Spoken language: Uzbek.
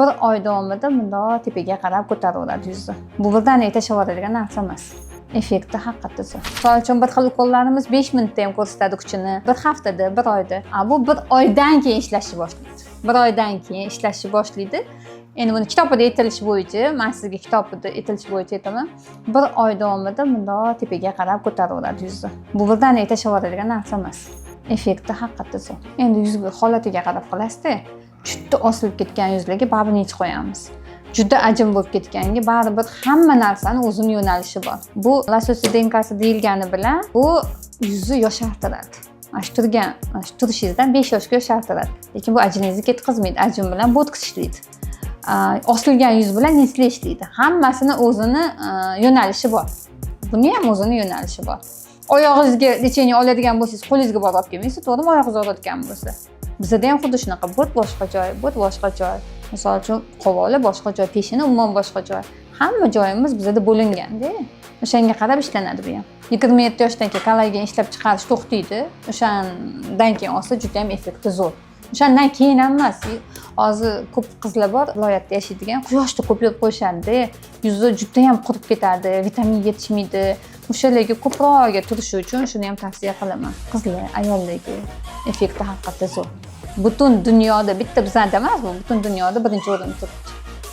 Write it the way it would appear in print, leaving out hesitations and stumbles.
Bir oy davomida bundoq tepaga qarab ko'taraveradi yuzni. Bu birdaniga tashlab yuboradigan narsa emas. Effekti haqiqatda zo'r. Misol uchun, bir xil ukollarimiz 5 minutda ham ko'rsatadi kuchini, bir haftada, bir oyda. A bu bir oydan keyin ishlashni boshlaydi. Bir oydan keyin ishlashni boshlaydi. Endi buni kitobida aytilishi bo'yicha, man sizga kitobida aytilishi bo'yicha aytaman. Bir oy davomida bundoq tepaga qarab ko'taraveradi yuzni. Bu birdaniga tashlab yuboradigan narsa emas. Effekti haqiqatda zo'r. Endi yuzga, holatiga qarab qilasizda. Juda osilib ketgan yuzlarga baribir нить qo'yamiz. Juda ajin bo'lib ketganga baribir hamma narsani o'zini yo'nalishi bor. Bu лосось ДНК si deyilgani bilan bu yuzni yoshartiradi. Mana shu turgan, mana shu turishingizdan 5 yoshga yoshartiradi. Lekin bu ajiningizni ketkazmaydi. Ajin bilan botoks ishlaydi. Osilgan yuz bilan нить li ishlaydi. Hammasini o'zini yo'nalishi bor. Buni ham o'zini yo'nalishi bor. Oyog'ingizga лечение oladigan bo'lsangiz, qo'lingizga borib olib kelmaysiz, to'g'rimi? Oyog'ingiz og'riyotgan bo'lsa. Bizada ham xuddi shunaqa. Bu boshqa joy, bu boshqa joy. Misol uchun, qovoqlar boshqa joy, peshona umuman boshqa joy. Hamma joyimiz bizada bo'linganda. O'shanga qarab ishlanadi bu ham. 27 yoshdan keyin kollagen ishlab chiqarish to'xtaydi. O'shandan keyin olsa juda ham effekti zo'r. O'shandan keyin ham emas. Hozir ko'p qizlar bor, viloyatda yashaydigan, quyoshda ko'p yurib qo'yishadi. Yuzi juda ham qurib ketadi, vitamin yetishmaydi. O'shalarga ko'proq turishi uchun shuni ham tavsiya qilaman. Qizlar, ayollarga effekti haqiqatda zo'r. Butun dunyoda bitta bizada emas, bu butun dunyoda birinchi o'rinda turibdi.